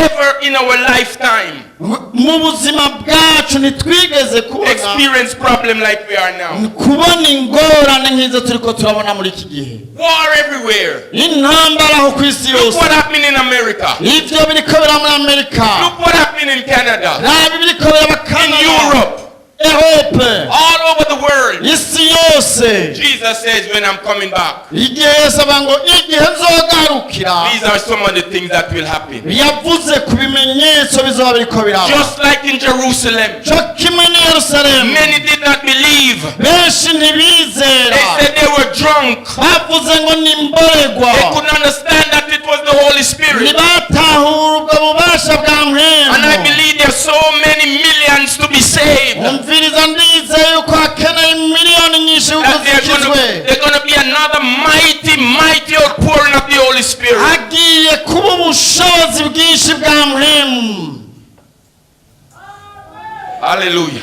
ever in our lifetime Mu buzima bwacu ntitwigeze kubona experienced problem like we are now. Kubona ingorane nk'izo turiko turabona muri iki gihe. War everywhere. Intambara aho ku isi Look yose. what happened in America. Ivyo biriko bira muri Amerika. Look what happened in Canada. Raba ibiriko biraba In Canada, Europe. Europe, All over the world. Isi yose. Jesus says, when I'm coming back, Igihe Yesu avuga ngo igihe nzogarukira, these are some of the things that will happen. Yavuze ku bimenyetso bizoba biriko biraba. Just like in Jerusalem, Co kimwe n'i Yerusalemu, many did not believe. Benshi ntibizera. They said they were drunk. Bavuze ngo ni imborerwa. They couldn't understand that it was the Holy Spirit. Ntibatahura ubwo bubasha bwa And I mpwemu. Believe there's so many millions to be saved. Umviriza, ndizeye yuko hakeneye miliyoni nyinshi That zikizwe. there's gonna be another mighty, mighty outpouring of the Holy Spirit. Hagiye kuba ubushobozi bwinshi bwa mpwemu. Hallelujah.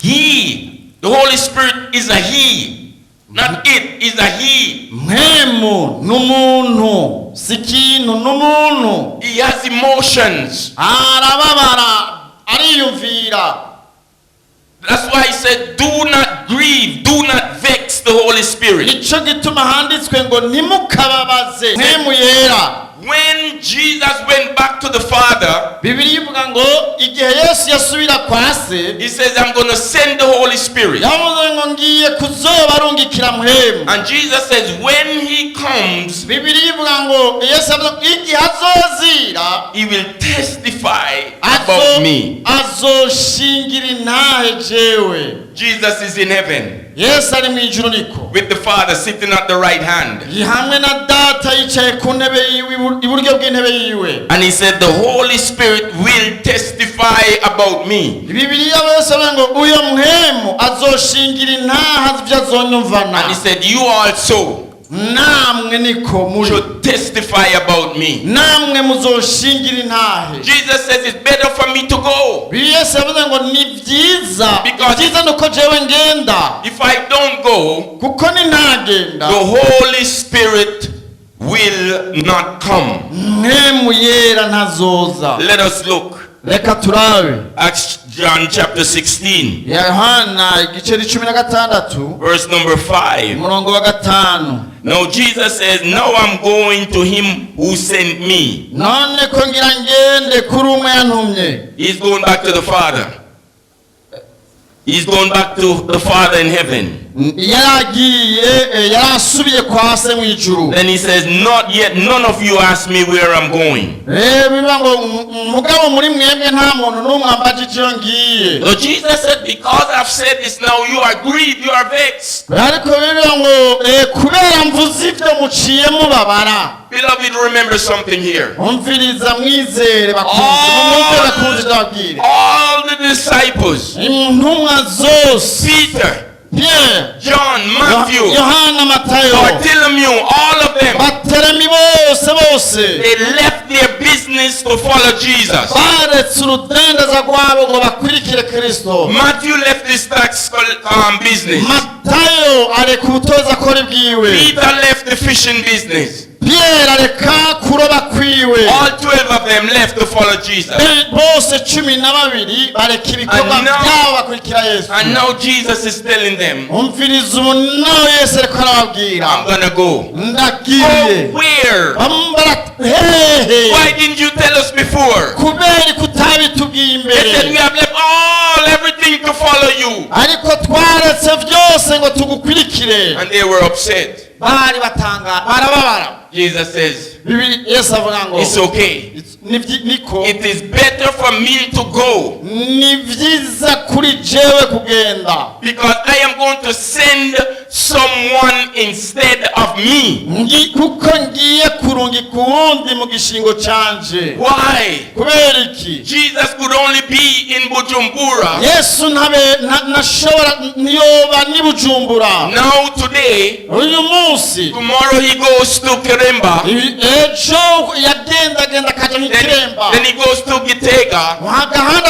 He, the Holy Spirit is a He, not it, is a He. Mpwemu ni umuntu, si ikintu, ni umuntu. He has emotions. Arababara, ariyumvira. That's why he said, "Do not grieve, do not vex the Holy Spirit." Nico gituma handitswe ngo ntimukababaze Mpwemu Yera. When Jesus went back to the Father, Bibiliya ivuga ngo igihe Yesu yasubira kwa se, he says, "I'm going to send the Holy Spirit." yavuze ngo ngiye kuzoba arungikira Mpwemu. And Jesus says, when he comes, Bibiliya ivuga ngo Yesu avuga ngo igihe azozira, he will testify azo about me. Azoshingira intahe jewe. Jesus is in heaven Yesu ari mu ijuru niko with the Father sitting at the right hand. Hamwe na Data yicaye ku ntebe yiwe iburyo bw'intebe yiwe. And he said, "The Holy Spirit will testify about me." Bibiliya bose bavuga ngo uyo Mpwemu azoshingira intaha ivyo azonyumvana. And he said, "You also Namwe niko muri should testify about me." namwe muzoshingira intahe. Jesus says, "It's better for me to go." Yesu yavuze ngo ni byiza byiza nuko jewe ngenda. If I don't go, Kuko nintagenda, the Holy Spirit will not come. Mpwemu Yera ntazoza. Let us look. Reka turabe. Acts John chapter 16, Yohana igice 16, verse number 5. umurongo wa 5. Now Jesus says, "Now I'm going to him who sent me." None ko ngira ngende kuri umwe yantumye. He's going back to the Father. He's going back to the Father in heaven. Yaragiye yari asubiye kwa se mu ijuru. Then he says, "Not yet, none of you ask me where I'm going." Bivuga ngo mugabo muri mwebwe nta muntu n'umwe ambajije iyo ngiye. So Jesus said, "Because I've said this now, you are grieved, you are vexed." Ariko bivuga ngo kubera mvuze ibyo muciye mubabara. Beloved, remember something here. Umviriza mwizere bakunzi, mumwumve bakunzi, ndababwire. All the disciples, Intumwa zose, Peter, Pierre, John, Matthew, Yohana, Matayo, Bartholomew, all of them, Bateremi, bose bose, they left their business to follow Jesus. Baretse urudendeza rwabo ngo bakurikire Kristo. Matthew left his tax business. Matayo areka ubutoza akora bwiwe. Peter left the fishing business. Pierre areka kuroba kwiwe. All 12 of them left to follow Jesus. Bose 12 bareka ibikorwa byabo bakurikira Yesu. And now Jesus is telling them, Umviriza, ubu nawe Yesu ariko arababwira, "I'm gonna go." ndagiye. "Go where? Bambara hehe? Why didn't you tell us before?" Kubera ko utabitubwiye They said, imbere? "We have left all everything to follow you." Ariko twaretse byose ngo tugukurikire. And they were upset. Bari batanga barababara. Jesus says, Bibiri Yesu avuga ngo "It's okay. Niko It is better for me to go ni byiza kuri jewe kugenda, because I am going to send someone instead of me." Kuko ngiye kurungika uwundi mu gishingo canje. Why? Kubera iki? Jesus could only be in Bujumbura. Yesu ntabe ntashobora ntiyoba ni Bujumbura. Now today, Uyu munsi, tomorrow he goes to Kiremba. Ejo yagendagenda akaja nk'Ikiremba. Then he goes to Gitega. Gitega. Agahanda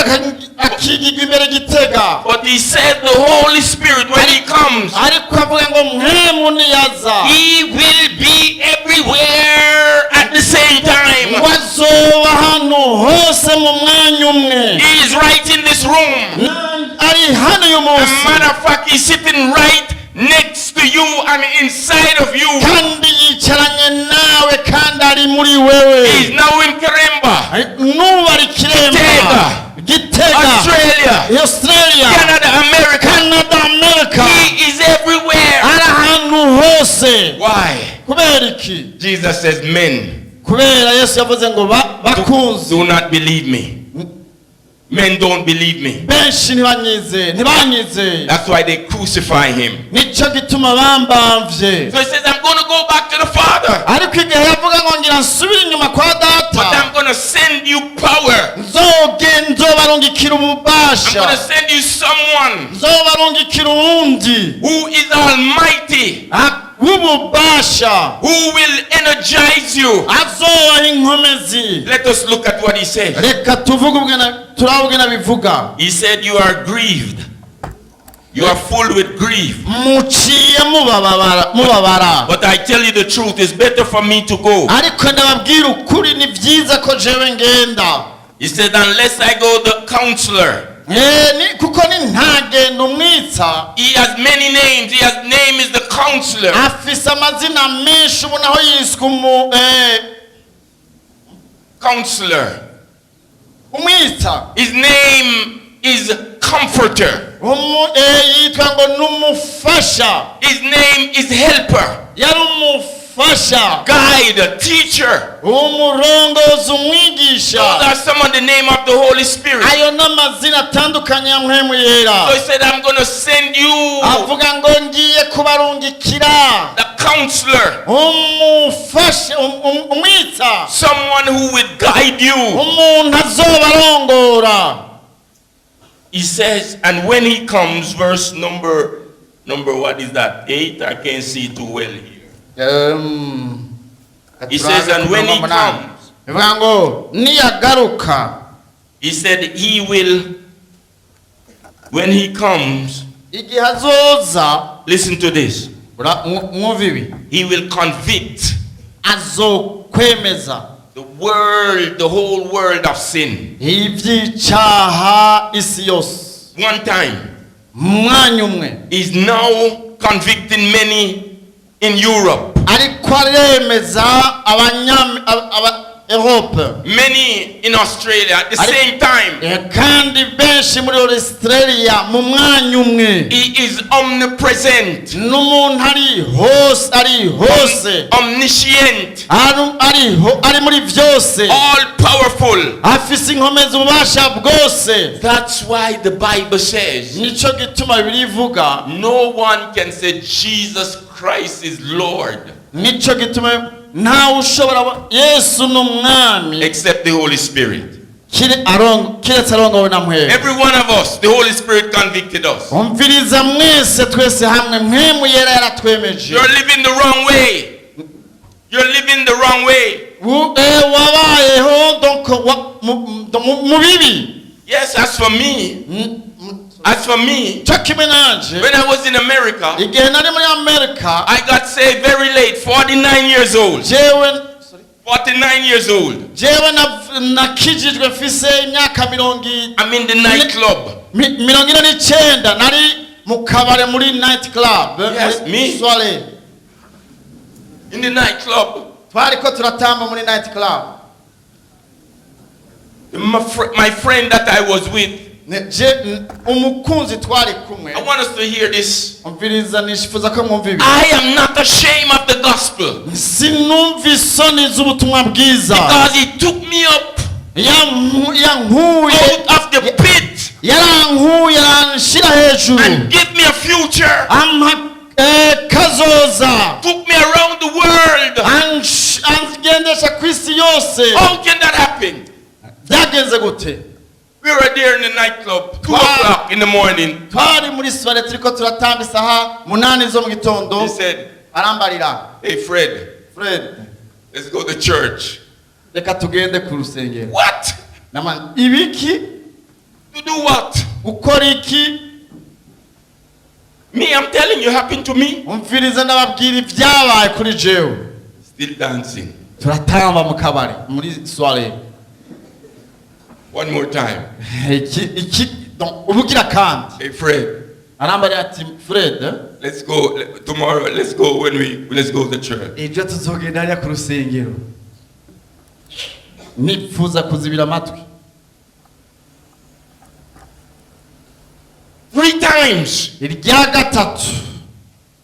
akigirwa imbere Gitega. But he said the Holy Spirit, when he comes, Ariko avuga ngo Mpwemu niyaza, he will be everywhere at the same time. Ngo azoba ahantu hose mu mwanya umwe. He is right in this room. Ari hano uyu As munsi. a matter of fact, he's sitting right next to you and inside of you. Kandi yicaranye nawe kandi ari muri wewe. He is now in Kiremba, N'ubu ari Kiremba, Gitega, Australia, Australia, Canada, America. Canada, America. He is everywhere. Ari ahantu hose. Why? Kubera iki? Jesus says, "Men, Kubera Yesu yavuze ngo bakunzi, do not believe me. Men don't believe me." Benshi ntibanyizeye, ntibanyizeye. That's why they crucify him. Nicyo gituma bambamvye. So he says, "I'm going to go back to the Father, Ariko igihe yavuga ngo ngira nsubire inyuma kwa but Data, I'm going to send you power. Nzoge nzobarungikira I'm ububasha. going to send you someone Nzobarungikira uwundi who is almighty, w'ububasha, who will energize you." Azobaha inkomezi. Let us look at what he said. Reka tuvuge ubwena turabwe bivuga. He said, "You are grieved. You are full with grief. Muciye mubabara mubabara. But I tell you the truth, it's better for me to go." Ariko ndababwira ukuri, ni byiza ko jewe ngenda. He said, "Unless I go, the counselor." Eh, kuko ni ntagenda umwitsa. He has many names. He has name is the counselor. Afise amazina menshi, ubu naho yiswe Counselor. Umwitsa. His name is comforter. Yitwa ngo n'umufasha. His name is helper, Yari umufasha, guide, teacher. Umurongozi, umwigisha. Those are some of the name of the Holy Spirit. Ayo n'amazina atandukanye ya Mpwemu Yera. So he said, "I'm going to send you Avuga ngo ngiye kubarungikira the counselor, umufasha, umwitsa, someone who will guide you." Umuntu azobarongora. He says, and when he comes, verse number what is that? 8? I can't see too well here. He says, and when he comes, Bivuga ngo niyagaruka, he said he will, when he comes, igihe azoza, listen to this. Mwumve ibi. He will convict Azokwemeza the world, the whole world of sin. iby'icyaha isi yose. One time, Mu mwanya umwe, he's now convicting many in Europe, ariko aremeza abanyam aba Europe, many in Australia at the same time. Kandi benshi muri Australia mu mwanya umwe. He is omnipresent, N'umuntu ari hose, ari hose, omniscient, ari muri byose, all powerful. Afise inkomezi, ububasha bwose. That's why the Bible says Nico gituma Bibiliya ivuga, no one can say Jesus Christ is Lord nico gituma ntawe ushobora Yesu ni Umwami except the Holy Spirit. Kiretse arongowe na Mpwemu. Every one of us, the Holy Spirit convicted us. Umviriza, mwese, twese hamwe, Mpwemu Yera yaratwemeje. You're living the wrong way. You're living the wrong way. Wabayeho donc mu bibi. Yes, as for me, as for me, Cyo kimwe nanje, when I was in America, igihe nari muri Amerika, I got saved very late, 49 years old. Jewe 49 years old. Jewe nakijijwe mfise imyaka I'm in the nightclub. 49, nari mu kabare muri night club. Yes, muri me. soirée. In the nightclub, Twariko turatamba muri night club. my friend that I was with, Umukunzi twari kumwe, I want us to hear this. Umviriza, nishifuza ko mwumva ibi. I am not ashamed of the gospel Sinumva isoni z'ubutumwa bwiza, because he took me up Yankuye out of the pit yarankuye, aranshira hejuru, and give me a future. Ampa kazoza. Took me around the world. Angendesha ku isi yose. How can that happen? Byagenze gute? We were there in the nightclub, 2 Wow. o'clock in the morning. Twari muri soirée turiko turatamba isaha 8 zo mu gitondo. He said, Arambarira, "Hey, Fred, "Fred, let's go to church." reka tugende ku rusengero." What? Nama ibiki? To do what? Gukora iki? Me, I'm telling you, happened to me. Umviriza ndababwira ibyabaye kuri jewe. Still dancing. Turatamba mu kabari muri soirée. One more time. Iki iki donc ubugira kandi. Hey, Fred, Arambara ati Fred, let's go tomorrow. Let's go when we let's go to church. Ejo tuzogenda hariya ku rusengero. Nipfuza kuzibira amatwi. Three times. Irya gatatu.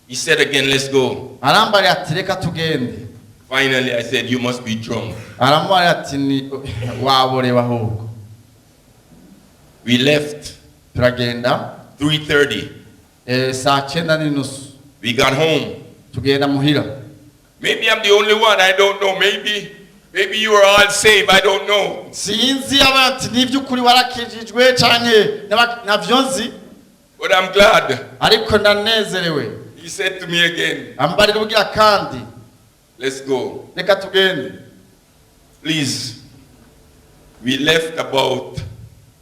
He said again, let's go. Arambara ati reka tugende. Finally, I said, you must be drunk. Aramubwira ati ni waborewe ahubwo. We left Turagenda. 3:30. Saa cyenda n'inusu. We got home. Tugenda muhira. Maybe I'm the only one. I don't know. Maybe you are all saved. I don't know. Sinzi aba ati n'iby'ukuri warakijijwe canke navyo nzi. But I'm glad. Ariko ndanezerewe. He said to me again, Ambarira ubugira kandi, let's go. reka tugende. Please. We left about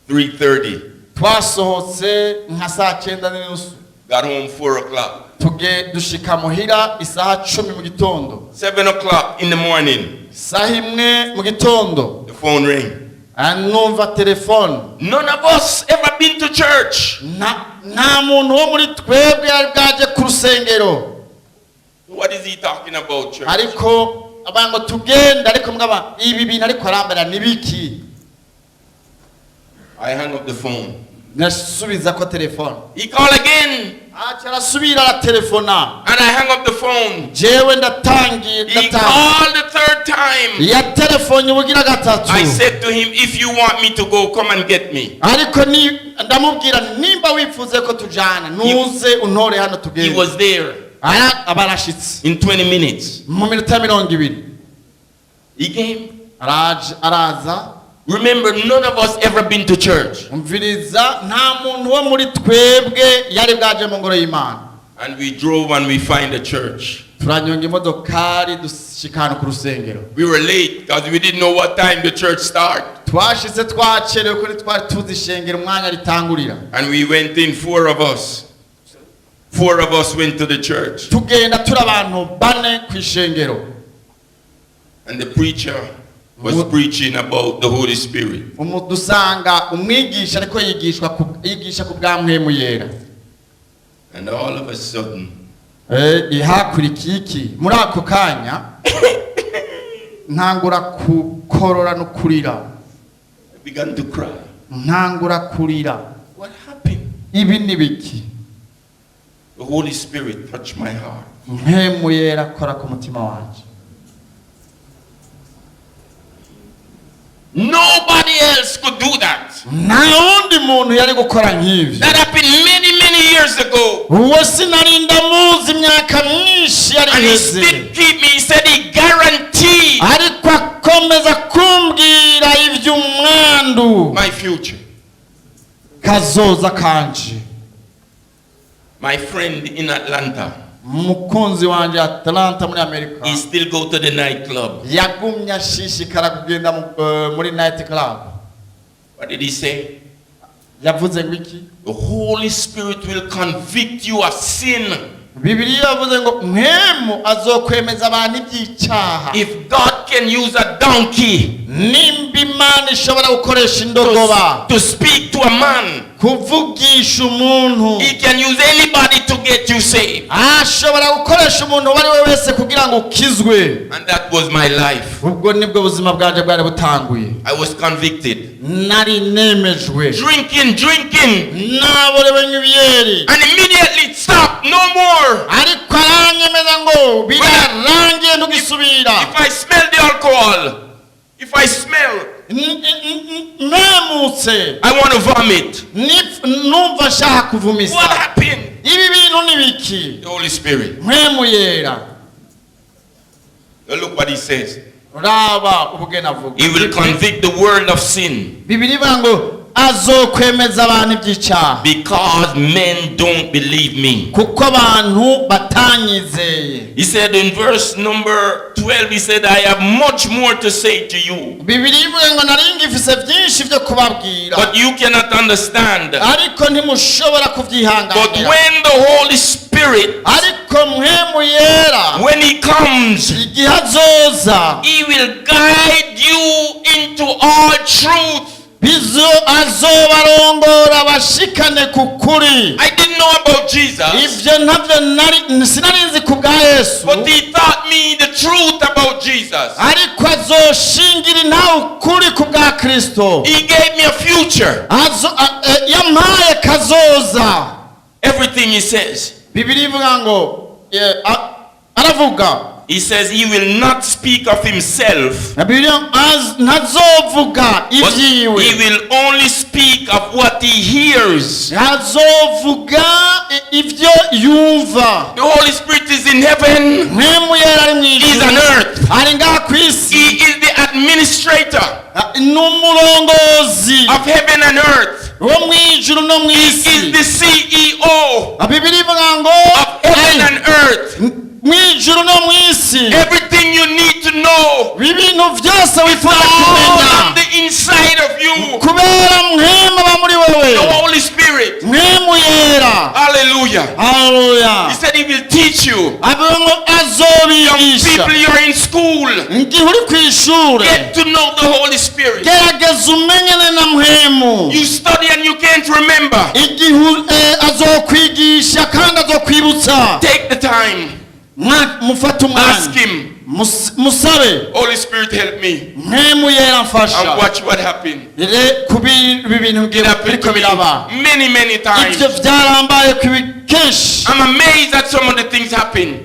3:30. Twasohotse nka saa cyenda n'inusu. Got home 4 o'clock. Tuge dushika muhira isaha 10 mu gitondo. 7 o'clock in the morning. Isaha 1 mu gitondo. The phone rang. Numva telefone. None of us ever been to church. Nta muntu wo muri twebwe yari bwaje ku rusengero. What is he talking about, church? Ariko abantu tugenda ariko mwaba ibi bintu ariko arambara nibiki? I hung up the phone. Nasubiza ko telefone. He called again. Aca arasubira aratelefona. And I hung up the phone. Jewe ndatangiye He ndatangiye. called the third time. Ya telefone ubugira gatatu. I said to him, if you want me to go, come and get me. Ariko ni ndamubwira nimba wifuze ko tujana nuze untore hano He tugende. was there Abarashitse in 20 minutes. mu minota 20. He came. Araje araza. Remember, none of us ever been to church. Umviriza nta muntu wo muri twebwe yari bwaje mu ngoro y'Imana. And we drove and we find a church. Turanyonga imodokari dushika ahantu ku rusengero. We were late because we didn't know what time the church started. Twashitse twacerewe kuri twari tuzi ishengero umwanya ritangurira. And we went in, four of us. Four of us went to the church. Tugenda turi abantu bane ku ishengero. And the preacher was preaching about the Holy Spirit. Dusanga umwigisha ariko yigisha ku bwa mpwemu yera. And all of a sudden, Ihakurikiye iki? Muri ako kanya ntangura kukorora no kurira. I began to cry. Ntangura kurira. What happened? Ibi ni biki? The Holy Spirit touched my heart. Mpwemu yera akora ku mutima wanje. Nobody else could do that. Nta wundi muntu yari gukora nk'ivyo. That happened many, many years ago. Uwo sinari ndamuzi imyaka myinshi yari And he iheze. still keep me. He said he guaranteed Ariko akomeza kumbwira iby'umwandu my future. kazoza kanje. My friend in Atlanta, Umukunzi wanje Atlanta muri Amerika he still go to the nightclub. yagumye ashishikara kugenda muri night club. What did he say? Yavuze ngo iki? The Holy Spirit will convict you of sin. Bibiliya yavuze ngo mpwemu azokwemeza abantu iby'icyaha. If God can use a donkey Nimba Imana ishobora gukoresha indogoba to speak to a man, kuvugisha umuntu, he can use anybody to get you saved. ashobora gukoresha umuntu uwo ari we wese kugira ngo ukizwe. And that was my life. Ubwo nibwo buzima bwanje bwari butanguye. I was convicted. Nari nemejwe. Drinking, drinking. Naborewe nk'ibiyeri. And immediately it stopped. No more. Ariko aranyemeza ngo birarangiye ntugisubira. If I smell the alcohol, if I smell, Nemutse. I want to vomit. Numva nshaka kuvumisa. What happened? Ibi bintu ni biki? The Holy Spirit. Mpwemu yera. Now look what he says. Raba ubugeni avuga. He will convict the world of sin. Bibiliya ivuga ngo Azokwemeza abantu iby'icyaha because men don't believe me. Kuko abantu batanyizeye. He said in verse number 12, he said, "I have much more to say to you, Bibiliya ivuga ngo nari ngifise byinshi byo kubabwira but you cannot understand. Ariko ntimushobora But kubyihanganira. When the Holy Spirit, Ariko Mpwemu Yera when he comes, igihe azoza he will guide you into all truth." bizo azobarongora bashikane ku kuri. I didn't know about Jesus, Ibyo ntabyo nari sinari nzi ku bwa Yesu but he taught me the truth about Jesus. Ariko azoshingira intahe ukuri ku bwa Kristo. He gave me a future. Azo- a- e, yampaye kazoza. Everything he says. Bibiliya ivuga ngo e, a- aravuga He says he will not speak of himself, Bibiliya az- ntazovuga but he ibyiwe will only speak of what he hears. Azovuga i- ibyo yumva. The Holy Spirit is in heaven, Mpwemu Yera ari mu he's ijuru on earth. ari ngaha ku isi. He is the administrator Ni umurongozi of heaven and earth. wo mu ijuru no mu He isi. is the CEO Bibiliya ivuga ngo of heaven and earth. Mu ijuru no mu isi. Everything you need to know Ibintu byose wifuza all kumenya on the inside of you. kubera Mpwemu aba muri wowe. The Holy Spirit. Mpwemu Yera. Hallelujah. Haleluya. He said he will teach you. Avuga ngo Young azobigisha. people, you're in school. Igihe uri ku ishuri Get to know the Holy Spirit. Gerageza umenyane na Mpwemu. You study and you can't remember. Igihe u- eh, azokwigisha kandi azokwibutsa. Take the time. Mwa- mufate Ask umwanya him. Mus- musabe. "Holy Spirit, help me." Mpwemu Yera mfasha. And watch what happened. Re kubi ibi bintu It happened biriko to me biraba many, many times. ibyo byarambaye kubi kenshi. I'm amazed at some of the things happen.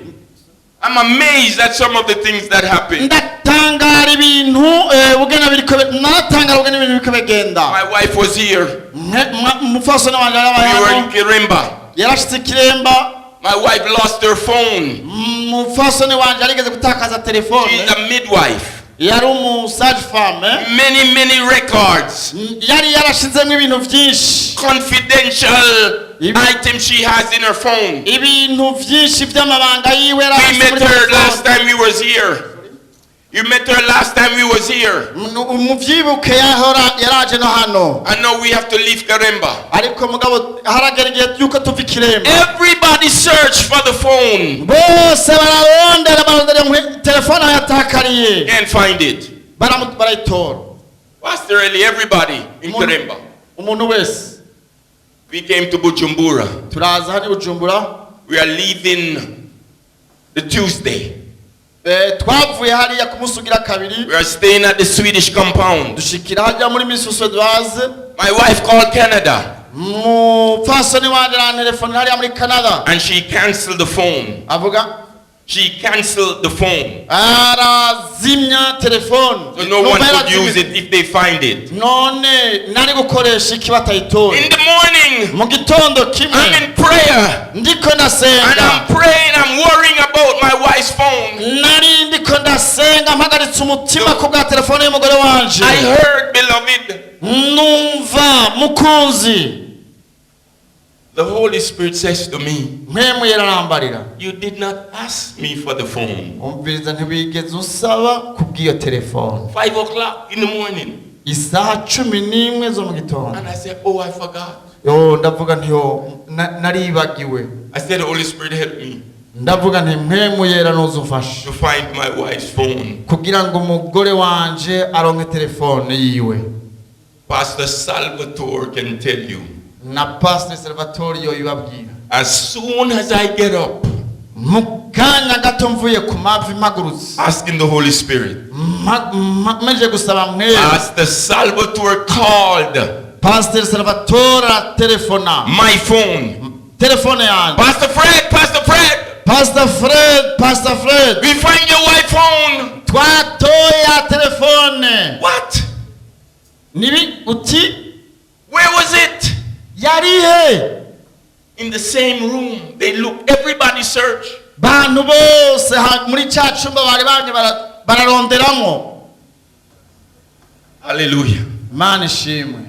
I'm amazed at some of the things that happen. Ndatangara ibintu eh, bugena biriko bi- naratangara bugena ibintu biriko bigenda. My wife was here. Mwe- mwa- umupfasoni wanje yarabaye We were in hano Kiremba. yarashitse Ikiremba. My wife lost her phone. Umupfasoni wanje yarigeze gutakaza telefone. She's a midwife. Yari umu sage femme. Many, many records. Yari yarashizemo ibintu byinshi. Confidential Even- items she has in her phone. Ibintu byinshi by'amabanga yiwe We yarashyize met muri her telefone. last time we was here. You met her last time we was here. Mubyibuke yahora yaraje no hano. I know we have to leave Karemba. Ariko mugabo haragera igihe yuko tuva Ikiremba. Everybody searched for the phone. Bose bararondera barondera telefone aho yatakariye. Can't find it. Baramu- barayitora. Pastor Eli, everybody in Umuntu- Karemba. Umuntu wese. We came to Bujumbura. Turaza hano i Bujumbura. We are leaving the Tuesday. Eh, twavuye hariya ku munsi ugira kabiri. We are staying at the Swedish compound. Dushikira hajya muri Mission Suédoise. My wife called Canada Umupfasoni wanje arantelefone hariya muri Canada and she canceled the phone. Avuga She canceled the phone. Arazimya telefone. So no one Numva could use yarazimye. it if they find it. None nari gukoresha iki batayitoye? In the morning, Mu gitondo kimwe I'm in prayer. Ndiko And ndasenga. I'm praying, I'm worrying about my wife's phone. Nari ndiko ndasenga mpagaritse umutima ku bwa telefone y'umugore wanje. I heard, beloved, Numva mukunzi the Holy Spirit says to me, Mpwemu yarambarira "You did not ask me for the phone." umviriza ntiwigeze usaba kubw'iyo telefone. 5 o'clock in the morning. Isaha 11 zo mu gitondo. And I said, "Oh, I forgot." Yo ndavuga nti yo na- naribagiwe. I said, "Holy Spirit, help me Ndavuga nti Mpwemu Yera nuze umfashe to find my wife's phone." Kugira ngo umugore wanje aronke telefone yiwe. Pastor Salvatore can tell you. Na Pastor Salvatore ibabwira. As soon as I get up, Mu kanya gato mvuye ku mavi mpagurutse asking the Holy Spirit, mpa- mpa- meje gusaba Mpwemu Pastor Salvatore called Pastor Salvatore aratelefona my phone. Telefone yanjye. "Pastor Fred, Pastor Fred, Pastor Fred, Pastor Fred, we find your wife's phone." Twatoye ya telefone. What? Nibi uti Where was it? Yari he? In the same room. They look, everybody search. Bantu bose ha- muri cya cyumba bari bamye bara- bararonderamo. Hallelujah. Imana ishimwe.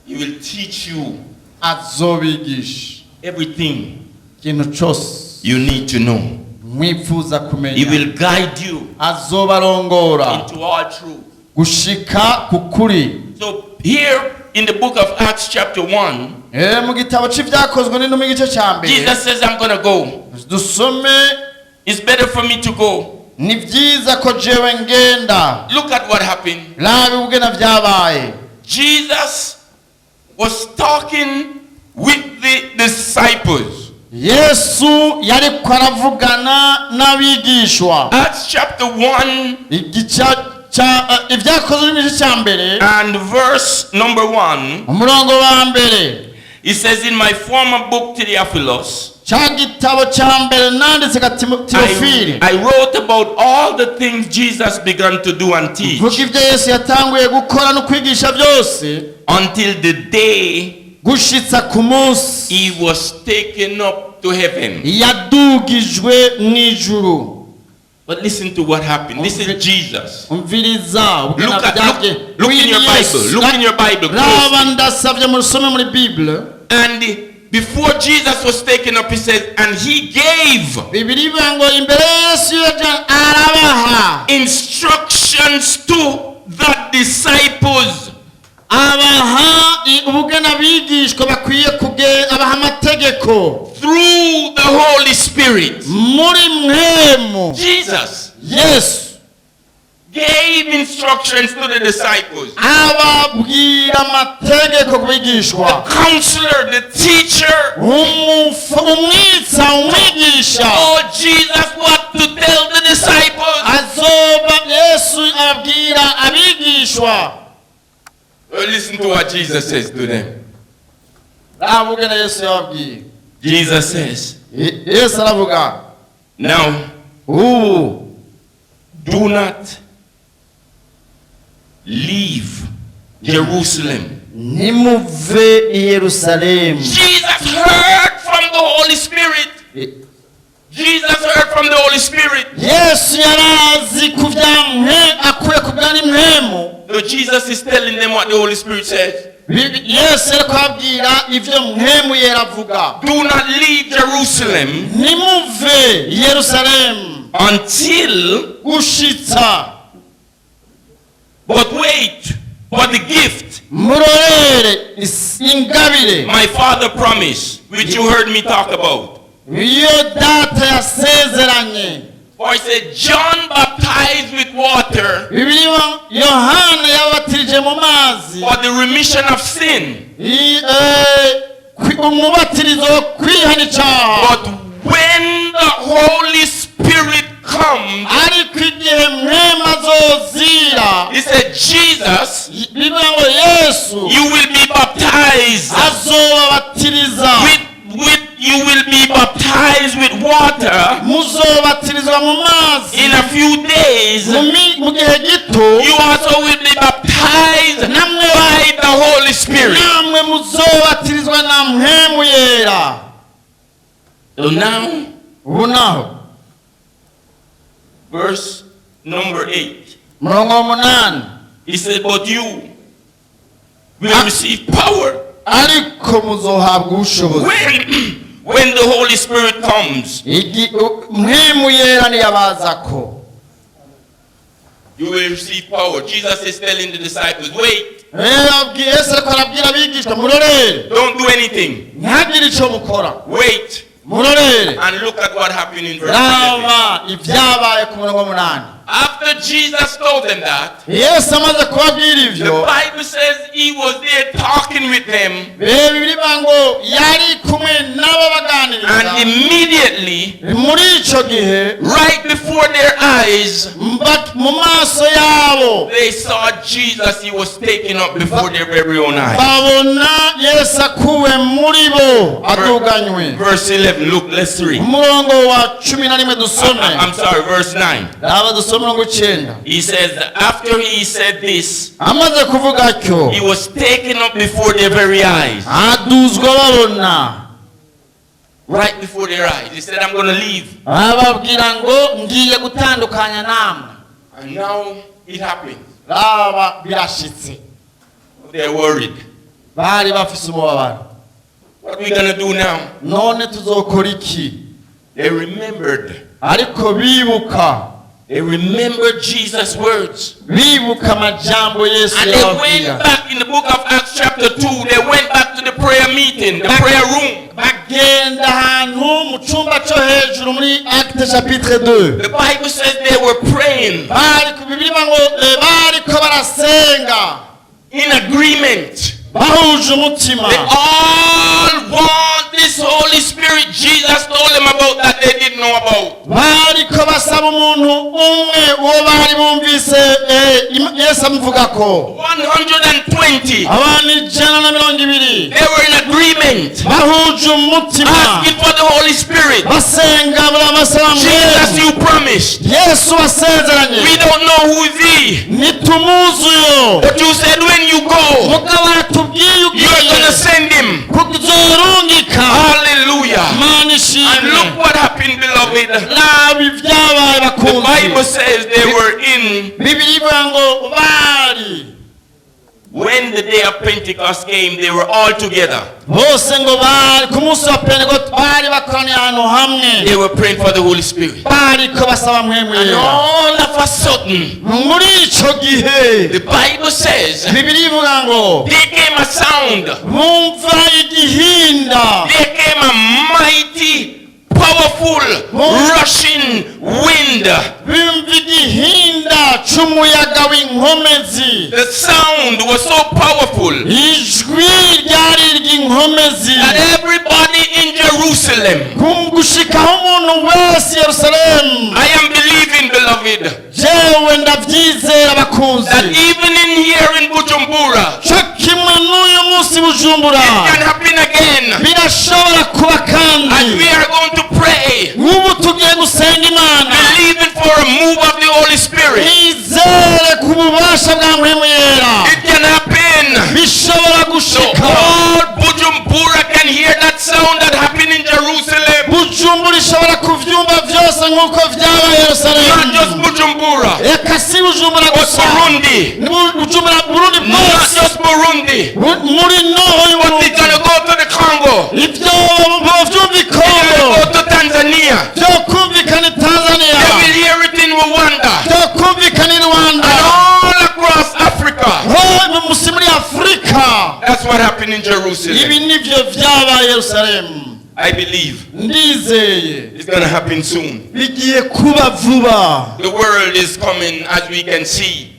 He will teach you Azobigisha everything ikintu cyose you need to know. mwifuza He kumenya. will guide you Azobarongora into all truth. gushika ku kuri. So here in the book of Acts chapter 1, Mu gitabo c'ivyakozwe n'intumwa igice cya mbere, Jesus says, I'm going to go. dusome. It's better for me to go. Ni byiza ko jewe ngenda. Look at what happened. Raba ubwena byabaye. Jesus was talking with the disciples. Yesu yariko aravugana n'abigishwa. Acts chapter 1 Ibyakozwe n'igice cya mbere, and verse number 1. umurongo wa mbere. It says, "In my former book to Theophilus, Cya gitabo cya mbere nanditse ka Teofili, I wrote about all the things Jesus began to do and teach mvuga ibyo Yesu yatanguye gukora no kwigisha byose, until the day gushitsa ku munsi he was taken up to heaven." yadugijwe mu ijuru. But listen to what happened. This is Jesus. Umviriza ubwena byaje. Look in your Bible. Look in your Bible Raba, closely. ndasabye musome muri Bible. And before Jesus was taken up, he said, and he gave Bibiri ivuga ngo imbere ya Yesu yaja arabaha instructions to the disciples. Abaha ubugena abigishwa bakwiye kuge abaha amategeko Through the Holy Spirit. Muri Mpwemu. Jesus Yesu gave instructions to the disciples. Ababwira amategeko ku bigishwa. The counselor, the teacher, Umwitsa, umwigisha, told Jesus what to tell the disciples. Azoba Yesu abwira abigishwa. Well, listen to what Jesus says to them. Arabugena Yesu yababwiye. Jesus says, Yesu aravuga, "Now ubu do not leave Jerusalem." Ntimuve i Yerusalemu. Jesus heard from the Holy Spirit. Jesus heard from the Holy Spirit. Yesu yarazi ku bya mwe akuye ku bwa Mpwemu. So Jesus is telling them what the Holy Spirit says. Yesu yari kubabwira ibyo Mpwemu yeravuga. Do not leave Jerusalem Ntimuve i Yerusalemu until, gushitsa, but wait for the gift murorere ingabire my Father promised, which you heard me talk about. Iyo Data yasezeranye. For he said, "John baptized with water Bibiliya, Yohana yabatirije mu mazi for the remission of sin." Umubatizo wo kwihana icyaha. But when the Holy Spirit comes," Ariko igihe Mpwemu azozira, he said, "Jesus, bivuga ngo Yesu you will be baptized azobabatiriza with you will be baptized with water muzobatirizwa mu mazi in a few days. mu gihe gito, You also will be baptized namwe by the Holy Spirit." namwe muzobatirizwa na Mpwemu Yera. So now, Ubu naho, verse number 8. murongo w'umunani, He said, "But you will receive power ariko muzohabwa ubushobozi when the Holy Spirit comes." Mpwemu Yera niyabazako. You will receive power. Jesus is telling the disciples, "Wait, Rero Yesu ariko arabwira abigishwa, murorere, don't do anything. ntihagire icyo mukora, Wait." murorere. And look at what happened in verse 11. Raba ibyabaye ku murongo w'umunani. After Jesus told them that, Yesu amaze kubabwira the ibyo, Bible says he was there talking with them, Bibiliya ivuga ngo yari kumwe nabo baganiriza, and immediately, muri icyo gihe, right before their eyes, mu maso yabo, they saw Jesus. He was taken up before their very own eyes. Babona Yesu akuwe muri bo aduganywe. Verse 11, look, let's read. Umurongo wa 11 dusome. I'm sorry, verse 9. Raba dusome umurongo w'icyenda. He says, after he said this, Amaze kuvuga atyo, he was taken up before their very eyes. Aduzwa babona. Right before their eyes. He said, "I'm going to leave." Ababwira ngo ngiye gutandukanya namwe. And now it happened. Raba birashitse. They're worried. Bari bafise umubabaro. What are we going to do now? None tuzokora iki? They remembered. Ariko bibuka. They remembered Jesus' words. Bibuka amajambo Yesu And they went yababwira. back in the book of Acts, chapter 2. They went back to the prayer meeting, the prayer room. Bagenda ahantu mu cyumba cyo hejuru muri Acte chapitre 2. The Bible says they were praying Bari ku Bibiliya ngo bariko barasenga in agreement. Bahuje umutima. They all want this Holy Spirit Jesus told them about that they didn't know about. Bariko basaba umuntu umwe uwo bari bumvise Yesu amuvuga ko. 120. Abantu 120. They were in agreement, Bahuje umutima. Asking for the Holy Spirit. Basenga muri amasaha. Jesus, you promised. Yesu wasezeranye. We don't know who is he. Ntitumuzi uyo. But you said when you go, Mugabo aratubwiye you are ugiye going to send him. Kuzorungika. Hallelujah. Mana And ishimwe. look what happened, beloved. Raba ibyabaye The bakunzi. Bible says they were in, Bibiliya ivuga ngo bari when the day of Pentecost came, they were all together. Bose ngo bari ku munsi wa Pentekote bari bakoraniye ahantu hamwe. They were praying for the Holy Spirit. Bariko basaba Mpwemu And Yera. all of a sudden, Muri ico gihe the Bible says, Bibiliya ivuga ngo there came a sound. Bumva igihinda. There came a mighty, powerful, rushing wind. Bumva igihinda c'umuyaga w'inkomezi. The sound was so powerful Ijwi ryari iry'inkomezi that everybody in Jerusalem, gushikaho umuntu wese i Yerusalemu. I am believing, beloved, Jewe ndavyizera bakunzi that even in here in Bujumbura, co kimwe n'uyu munsi Bujumbura it can happen again. Birashobora kuba As kandi. We are going to pray, Nk'ubu tugiye gusenga Imana believing for a move of the Holy Spirit. Nizere ku bubasha bwa Mpwemu Yera. It can happen. Bishobora So gushika. all Bujumbura can hear that sound that happened in Jerusalem. Bujumbura ishobora kuvyumva vyose nk'uko vyabaye Not just Yerusalemu. Bujumbura, Reka si Bujumbura but gusa. Burundi. Ni Bujumbura Burundi Not bwose. just Burundi, Muri noho but it's y'Uburundi. gonna go to the Congo. Ivyo bovyumva i It's gonna Kongo go to Tanzania. vyokumvikana i Tanzania. They will hear it in Rwanda Vyokumvikana i Rwanda and all across Africa. ho musi muri Afurika. That's what happened in Jerusalem. Ibi nivyo vyabaye Yerusalemu. I believe Ndizeye it's gonna happen soon. Bigiye kuba vuba. The world is coming as we can see.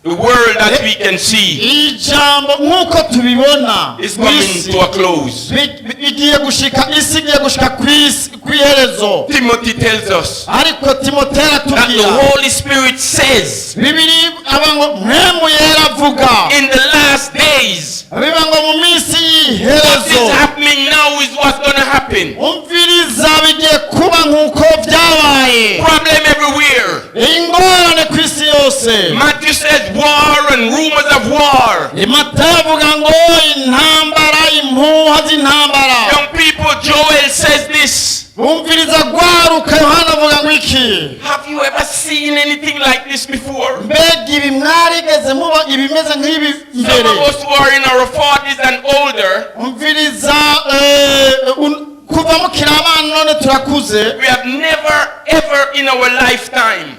The world that we can see Ijambo nk'uko tubibona is coming isi to a close. Bigiye gushika isi igiye gushika kw'iherezo. Timothy tells us Ariko Timoteyo that the aratubwira Holy Spirit says Bibiri aba ngo Mpwemu Yera avuga in the last days, biba ngo mu minsi what y'iherezo is happening now is what's going to happen. Umviriza bigiye kuba nk'uko byabaye. Problem everywhere. Ingorane ku isi yose. Matthew says war and rumors of war. Matayo avuga ngo intambara impuha z'intambara. Young people, Joel says this. Bumviriza gwaruka Yohana avuga ngo iki. Have you ever seen anything like this before? Mbega ibi mwarigeze muba ibimeze nk'ibi Some mbere? of us who are in our 40s and older, Umviriza kuva mukiri abana none turakuze. We have never ever in our lifetime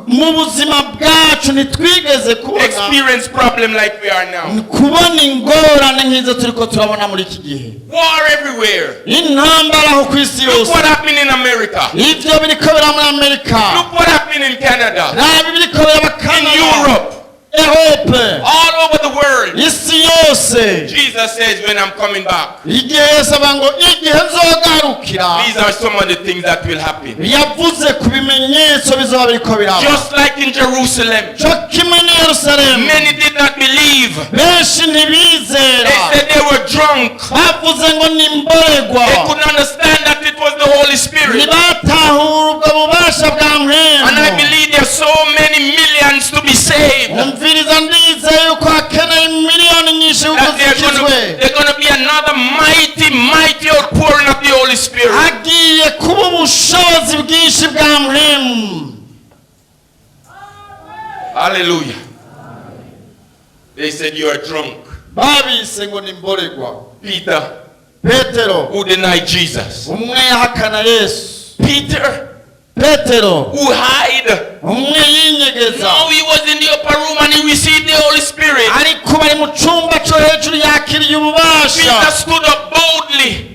Mu buzima bwacu ntitwigeze kubona experienced problem like we are now. Kubona ingorane nk'izo turiko turabona muri iki gihe. War everywhere. Intambara aho ku isi Look yose. what happened in America. Ivyo biriko bira muri Amerika. Look what happened in Canada. Raba ibiriko biraba In Canada, Europe. Europe, All over the world. Isi yose. Jesus says, when I'm coming back, Igihe Yesu avuga ngo igihe nzogarukira these are some of the things that will happen. Yavuze ku bimenyetso bizoba biriko biraba. Just like in Jerusalem, Co kimwe n'i Yerusalemu many did not believe. benshi ntibizera. They said they were drunk. Bavuze ngo ni imborerwa. They couldn't understand that it was the Holy Spirit. Ntibatahura ubwo bubasha bwa And I Mpwemu. believe there are so many millions to be saved. Umviriza ndizeye yuko hakeneye miliyoni nyinshi kuko That they're gonna, zikizwe. They're gonna be another mighty, mighty outpouring of the Holy Spirit. Hagiye kuba ubushobozi bwinshi bwa Mpwemu. Hallelujah. They said you are drunk. Babise ngo ni imborerwa. Peter, Petero, who denied Jesus. Umwe yahakana Yesu. Peter, Petero, who hide. Umwe yinyegeza. Now he was in the upper room and he received the Holy Spirit. Ariko bari mu cyumba cyo hejuru yakiriye ububasha. Peter stood up boldly.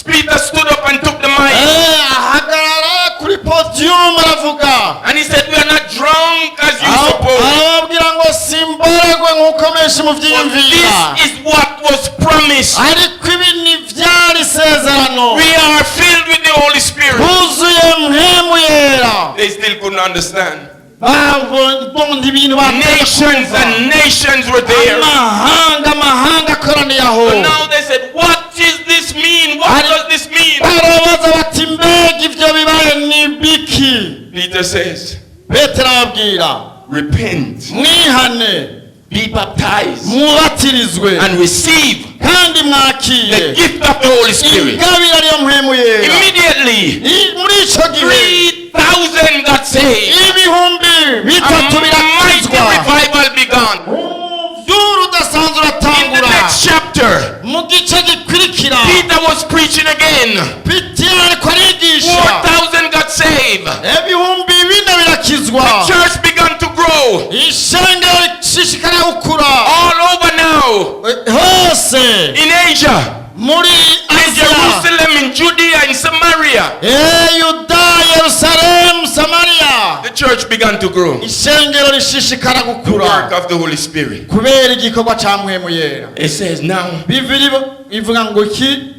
Peter stood up and took the mic. Eh, ahagarara kuri podiyumu aravuga. And he said, "We are not drunk as you suppose." Arababwira ngo simborerwe nk'uko menshi But mubyiyumvira. this is what was promised. Ariko ibi ni byari isezerano. We are filled with the Holy Spirit. Buzuye Mpwemu Yera. They still couldn't understand. Babonye ibintu. Nations and nations were there. Amahanga amahanga akoraniye aho. But now they said, "What does this mean? What does this mean?" Barabaza bati mbega ibyo bibaye ni biki? Peter says, Petero ababwira, "Repent, mwihane, be baptized, mubatirizwe, and receive kandi mwakire the gift of the Holy Spirit." Ingabire ariyo Mpwemu Yera. Immediately, Muri icyo gihe, 3,000 got saved. 3000 A mighty birakizwa. Revival began. Umuvyuro udasanzwe In the uratangura. Next chapter, Mu gice gikurikira, Peter was preaching again. Petero ariko arigisha. 4,000 got saved. 4000 birakizwa. The church began to grow Ishengero rishishikara gukura. All over now. Hose. In Asia, Muri in Asia, Jerusalem, in Judea, in Samaria. Eh, Yuda, Yerusalemu, Samariya. The church began to grow. Ishengero rishishikara The work gukura of the Holy Spirit. Kubera igikorwa cya Mpwemu Yera. It says now, Bibiri ivuga ngo iki?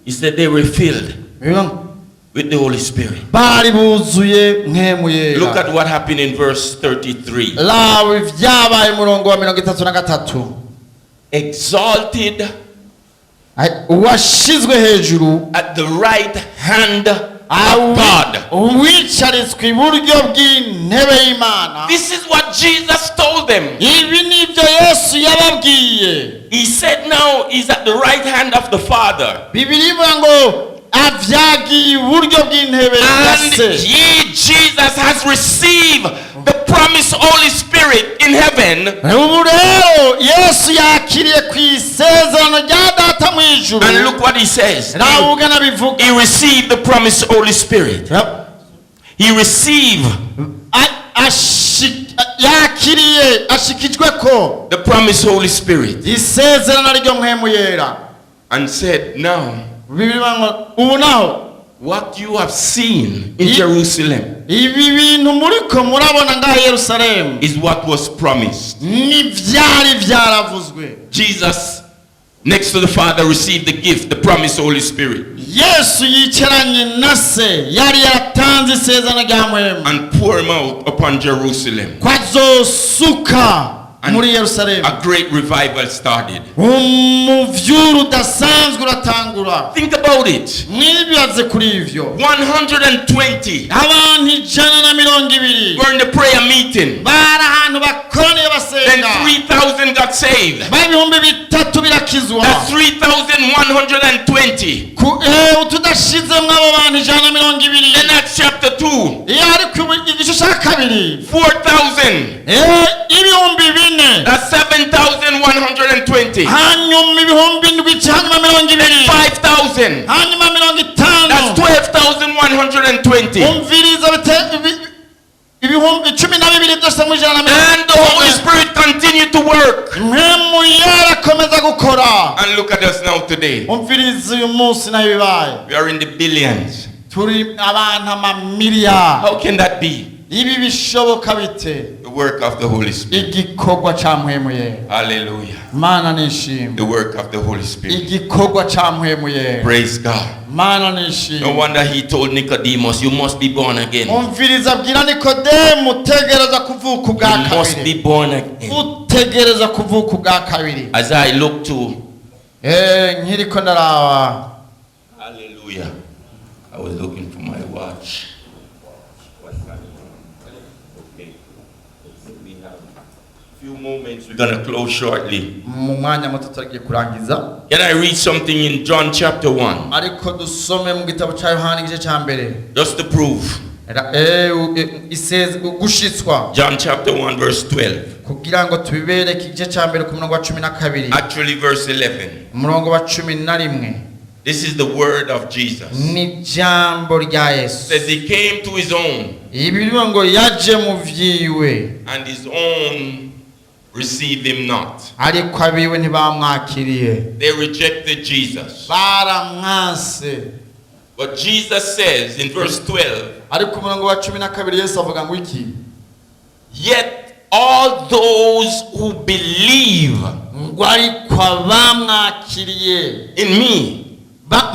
He said they were filled Bivuga ngo with the Holy Spirit. Bari buzuye Mpwemu Look Yera. At what happened in verse 33. Raba ibyabaye umurongo wa 33. Exalted Ay, uwashizwe hejuru at the right hand of God. Uwicaritswe iburyo bw'intebe y'Imana. This is what Jesus told them. Ibi nibyo Yesu yababwiye. He said now he's at the right hand of the Father. Bibiri ivuga ngo avyagiye iburyo bw'intebe ya And Se. he, Jesus, has received the promised Holy Spirit in heaven. Ubu rero Yesu yakiriye ku isezerano rya Data mu ijuru. And look what he says. Raba ugana bivuga. He received the promised Holy Spirit. He received Yakiriye ashikijwe ko the promised Holy Spirit isezerano ryo Mpwemu Yera. And said, "Now, Bibiri ivuga ngo ubu naho, what you have seen in Jerusalem ibi bintu muriko murabona ngaha i Yerusalemu is what was promised." ni byari byaravuzwe. Jesus, next to the Father, received the gift, the promised Holy Spirit, Yesu yicaranye na Se yari yaratanze isezerano rya Mpwemu and poured him out upon Jerusalem. Ko azosuka And muri Yerusalemu. a great revival started. Umuvyuro udasanzwe uratangura. Think about it. Mwibaze kuri ivyo. 120 Abantu 120 were in the prayer meeting. Bari ahantu bakoraniye Then basenga. 3,000 got saved. 3000 birakizwa. That's 3,120. Tudashizemwo abo bantu 120. Then that's chapter 2. Iyo ariko ubu igice cya kabiri, 4,000. 4000. That's 7,120. Hanyuma 7000 hanyuma 20. 5,000. Hanyuma 50. That's 12,120. Umviriza 12000 byose mu 120. And the Holy Spirit continued to work. Mpwemu yarakomeza gukora. And look at us now today. Umviriza uyu munsi nayo bibaye. We are in the billions. Turi abantu amamiliyari. How can that be? Ibi bishoboka bite? The work of the Holy Spirit. Igikorwa cya Mpwemu Yera. Hallelujah. Mana nishimwe. The work of the Holy Spirit. Igikorwa cya Mpwemu Yera. Praise God. Mana No nishimwe. Wonder he told Nicodemus, "You must be born again." Umviriza abwira Nikodemu utegereza kuvuka ubwa You must kabiri. Be born again. Utegereza kuvuka ubwa kabiri. As I look to, Eh, nkiriko ndaraba. Hallelujah. I was looking for my watch. What time? Okay. We have a few moments. We're going to close shortly. Mu mwanya muto turagiye kurangiza. Can I read something in John chapter 1? Ariko dusome mu gitabo cya Yohani igice cya mbere. Just to prove. Gushitswa. John chapter 1, verse 12. Kugira ngo tubibereke, igice cya mbere ku murongo wa 12. Actually, verse 11. Umurongo wa 11. This is the word of Jesus. Ni ijambo rya Yesu. Says he came to his own, Ibi bivuga ngo yaje mu vyiwe, and his own received him not. Ariko abiwe ntibamwakiriye. They rejected Jesus. Baramwanse. But Jesus says in verse 12, Ariko umurongo wa 12, Yesu avuga ngo iki? "Yet all those who believe Ngo ariko abamwakiriye in me,"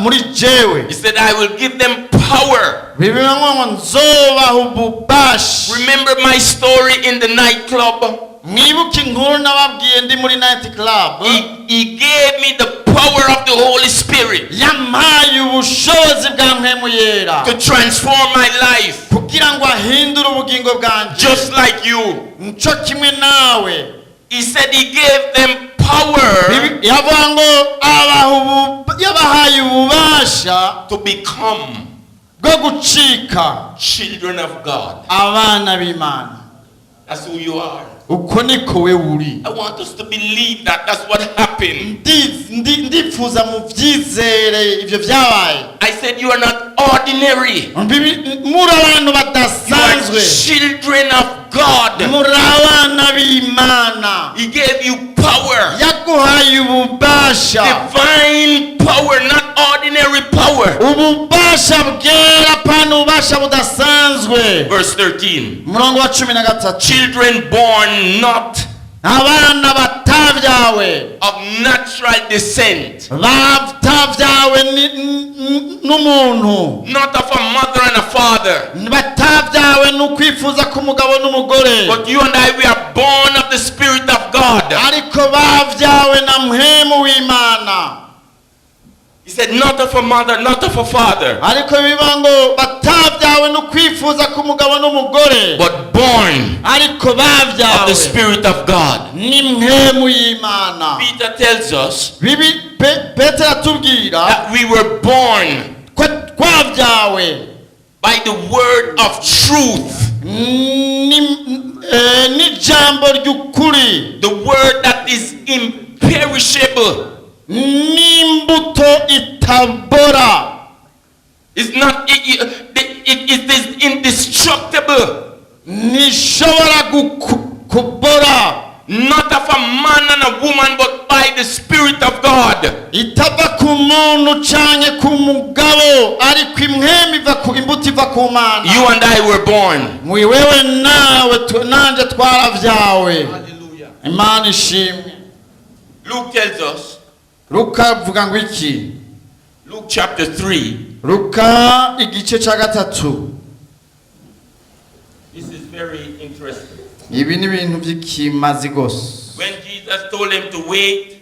muri jewe, he said, "I will give them power." Bibiliya ngo nzobaha ububasha. Remember my story in the nightclub? Mwibuke inkuru nababwiye ndi muri night club. He gave me the power of the Holy Spirit Yampaye ubushobozi bwa Mpwemu Yera to transform my life, kugira ngo ahindure ubugingo bwanjye, just like you. nco kimwe nawe. He said he gave them power Yavuga ngo yabahaye ububasha to become bwo gucika children of God. Abana b'Imana. That's who you are. Uko niko we uri. I want us to believe that that's what happened. Ndifuza mu byizere ibyo byabaye. I said you are not ordinary. Muri abantu You are badasanzwe. Children of God. Muri abana b'Imana. He gave you power. Yaguhaye ububasha. Divine power, not ordinary power. Ububasha bwera, pana ububasha budasanzwe. Verse 13. Umurongo wa 13. Children born not Abana batabyawe of natural descent, batabyawe n'umuntu, not of a mother and a father, batabyawe n'ukwifuza k'umugabo n'umugore, but you and I, we are born of the Spirit of God. Ariko babyawe na Mpwemu w'Imana. He said, not of a mother, not of a father, Ariko biba ngo batabyawe n'ukwifuza k'umugabo n'umugore, but born ariko of the babyawe Spirit of God. Ni Mpwemu y'Imana. Peter tells us Petero atubwira that we were born ko twabyawe by the word of truth, n'ijambo ry'ukuri, the word that is imperishable. N'imbuto itabora. It's not, it is indestructible. Ntishobora kubora. Not of a man and a woman, but by the Spirit of God. Itava ku muntu canke ku mugabo, ariko impwemu iva ku imbuto iva ku Mana. You and I were born. Wewe nawe nanje twaravyawe. Hallelujah. Imana ishimwe. Luke tells us, Luka avuga ngo iki? Luke chapter 3. Luka igice ca 3. This is very interesting. Ibi ni ibintu by'ikimazi gose. When Jesus told him to wait,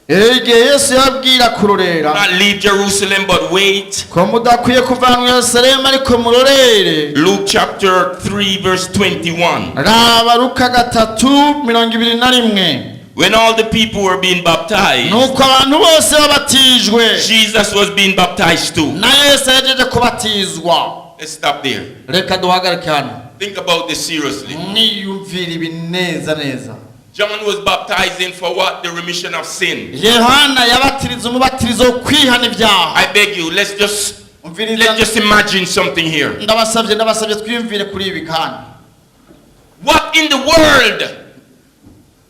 Igihe Yesu yabwira kurorera, not leave Jerusalem, but wait. ko mudakwiye kuva mu Yerusalemu ariko murorere. Luke chapter 3, verse 21. Raba Luka 3:21. When all the people were being baptized, Nuko abantu bose babatijwe, Jesus was being baptized too. Na Yesu yajeje kubatizwa. Let's stop there. Reka duhagarike hano. Think about this seriously. Mwiyumvire ibi neza neza. John was baptizing for what? The remission of sin. Yohana yabatiriza umubatirizo wo kwihana ibyaha. I beg you, let's just Umviriza. let's just imagine something here. Ndabasabye, ndabasabye, twiyumvire kuri ibi kandi. What in the world?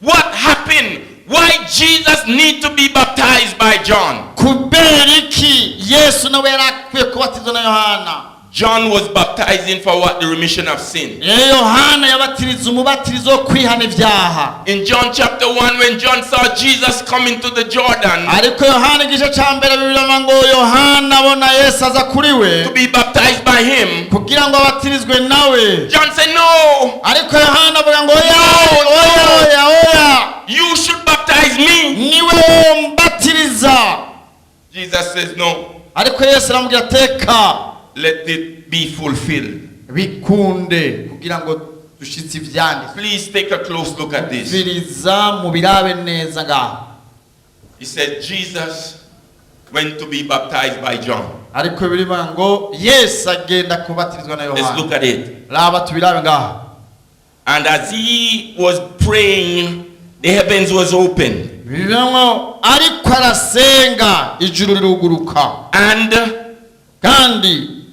What happened? Why Jesus need to be baptized by John? Kubera iki Yesu nawe yari akwiye kubatizwa na Yohana? John was baptizing for what? The remission of sin. Rero Yohana yabatiriza umubatirizo wo kwihana ibyaha. In John chapter 1, when John saw Jesus coming to the Jordan Ariko Yohana igice cya mbere, bibiliya ngo Yohana abona Yesu aza kuri we to be baptized by him, kugira ngo abatirizwe nawe, John said, "No, ariko Yohana avuga ngo oya, oya, oya, oya, you should baptize me." Niwe wombatiriza. Jesus says, "No, Ariko Yesu aramubwira teka, let it be fulfilled." Bikunde kugira ngo dushitse ivyanditswe. Please take a close look at this. Viriza mubirabe neza ngaho. He said, Jesus went to be baptized by John. Ariko birivuga ngo Yesu agenda kubatirizwa na Let's Yohana. look at it. Raba tubirabe ngaha. And as he was praying, the heavens was opened. Bivuga ngo ariko arasenga ijuru riruguruka. And kandi